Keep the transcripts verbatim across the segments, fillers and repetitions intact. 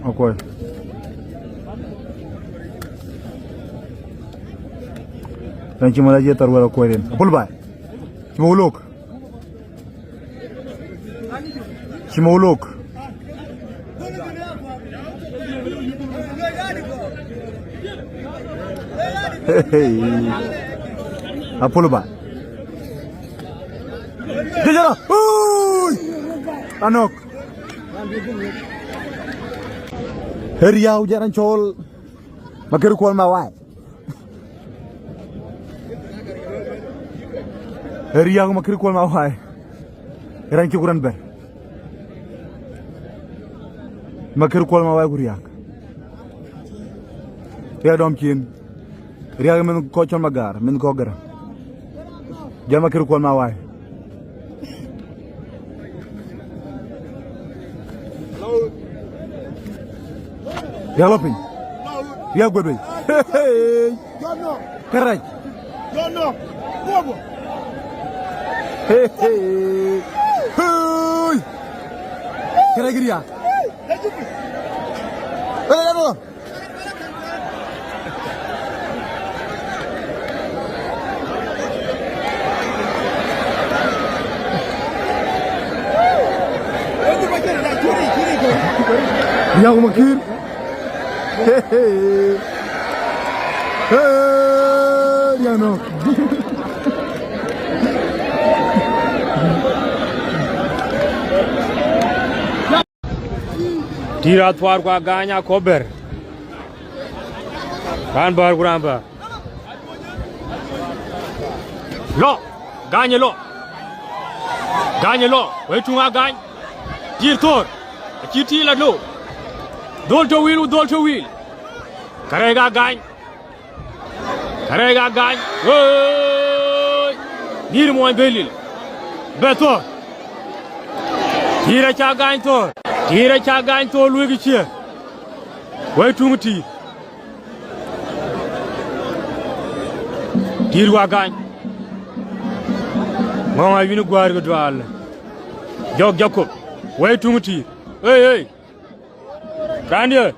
Akuɔi. Raan cï mɔ̈l acie thar wɛl akuɔi rin. Apul baai. Cï mɔ̈u lok. Cï mɔ̈u lok. Hey, hey. Apul baai. Jajara. Ui! Anɔk. Heri yau jaran cɔl. Makër Kuɔl Mawai. Riak Makër Kuɔl Mawai. Ran cï ku rɛn bɛ̈n. Makër Kuɔl Mawai ku Riak. Riak dɔm cin. Riak min kɔc cɔl Magar, min kɔc Gɛrɛŋ. Jɔl Makër Kuɔl Mawai. Riak lɔ piny. Riak guet bei. Karac. Karac kï Riak. Riak Makër. Hey, hey. Hey, Riak nɔ̈k. Tïr Athuaar ku Agany akɔ̈ bɛ̈r. Raan bäär ku raan bäär. Lɔ, Gany lɔ. Gany lɔ, wëi tuŋ Agany. Tïr thɔ̈r, acï tïr la lɔ. Dhöl tɔ̈ wïl, dhöl tɔ̈ wïl. Kärɛc Agany. Kärɛc Agany. Wëi. Nïïr muɔny Belil. Bɛ thɔ̈r. Tïr acä Agany thɔ̈r. Tïr acä Agany thɔ̈r luëëk ë cië. Wëi tuŋ tïr. Tïr wa Gany. Ŋɔ̈ŋ a yïn guäär ke dual. Jɔk Jakop. Wëi tuŋ tïr. Ei, ei. Raan diɛ̈.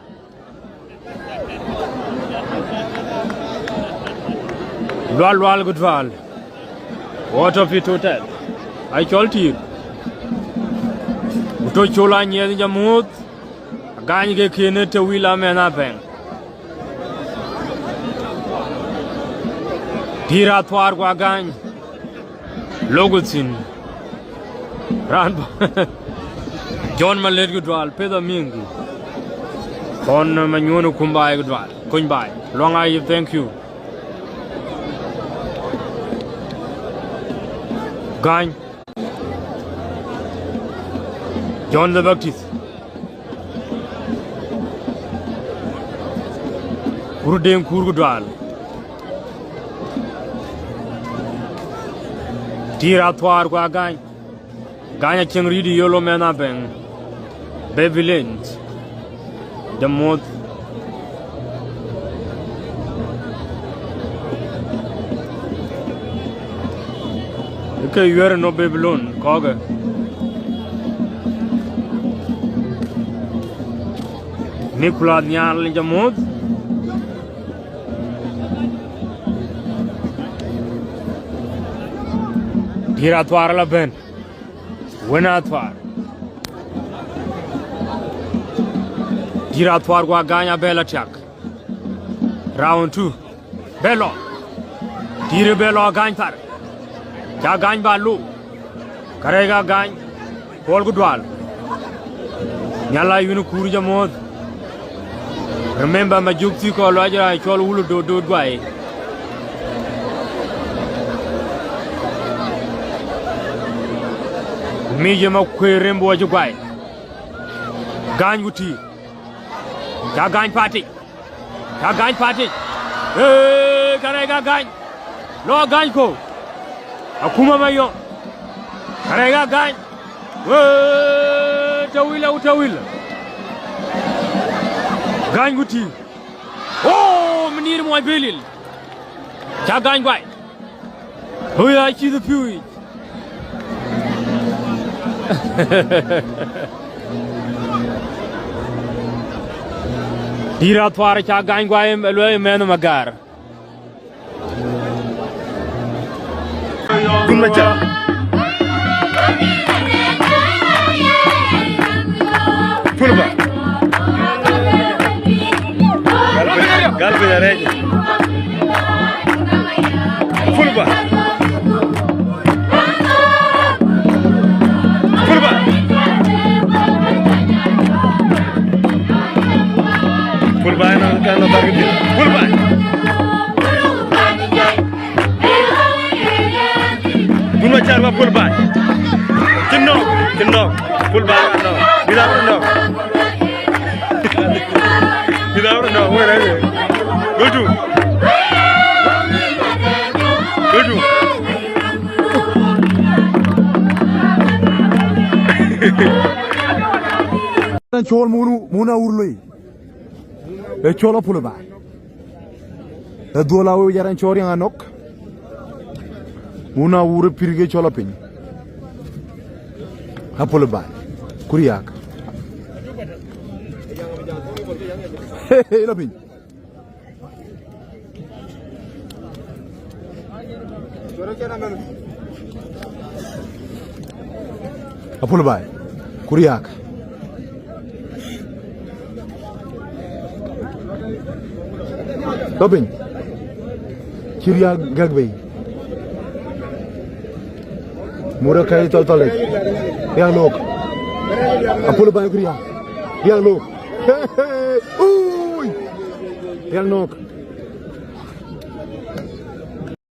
Lual lual ke dual. Wɔ tɔ̈ pï tɔ̈ tɛth. Ai cɔl tïr. Ku tɔ̈ col anyiɛth jamuɔ̈th. Agany ke kën ë tɔ̈ wïl amɛn apɛŋ. Tïr Athuaar ku Agany. Lok thïn. Raan bä. John Malët ke dual, peth amïŋkï. Kɔn Manyuɔ̈n kum baai ke dual, kuny baai. Luaŋ ayï, thank you. Gany. John the Baptist. Kur Deŋ Kur ku dual. Tïr Athuaar ku Agany. Gany acieŋ rït yolo mɛn abɛŋ. Baby Lane. Jamuɔ̈th. Ke yuɛ̈r nɔ Baby Lane kɔ̈kë. Nicolas Nhial jamuɔ̈th. Tïr Athuaar la bɛ̈n. Wën Athuaar. Tïr Athuaar ku Agany abɛ la tiak. Round two. Bɛ lɔ. Tïr bɛ lɔ Agany thar. Ca Agany ba lu. Kärɛc Agany. Puɔl ku dual. Nhial a yïn Kur jamuɔ̈th. Remember, Majuk thii kɔn lɔ ajira cɔl wulu dot dot guai. Mi ye ma kuëër rem buɔ cï guai. Gany ku tïr. Ca Gany patic. Ca Gany patic. Ee, kärɛc Agany. Lɔ Agany ko. Akuma ma yɔ. Kärɛc Agany. Wee, tɔ̈ wïl, tɔ̈ wïl. Gany ku tïr. Oo, Manyuɔ̈n muɔny Belil. Ca Gany guai. Wee, acï the piu yic. Dït athuaar ca gany guai, lueel mɛnh Magar. Gun Macar. Pulba. Gal piny, gal piny arɛɛc. Pulba. Pulba. Pulba, ënɔn kan nɔ̈k thar kë. Pulba. Gun Macar ba Pulba. Cï nɔ̈k, cï nɔ̈k. Pulba anɔ̈k. Bï raan nɔ̈k. Bï raan nɔ̈k. Wëë rɛ̈ɛ̈r. Gultu. Gultu. Cɔl munu, munu awur loi. Ë cɔl Apul baai. Ë dhuɔl awe jaran cɔl riɛŋ anɔk. Munu awur pïr ke cɔl apiny. Apul baai. Kuriak. Ë lɔ piny. Apul baai. Kuriak. Lɔ piny. Cï riak gäk bei. Murë käi thɔl thɔl. Riak look. Apul baai kuriak. Riak look. Ui. Riak nɔ̈k.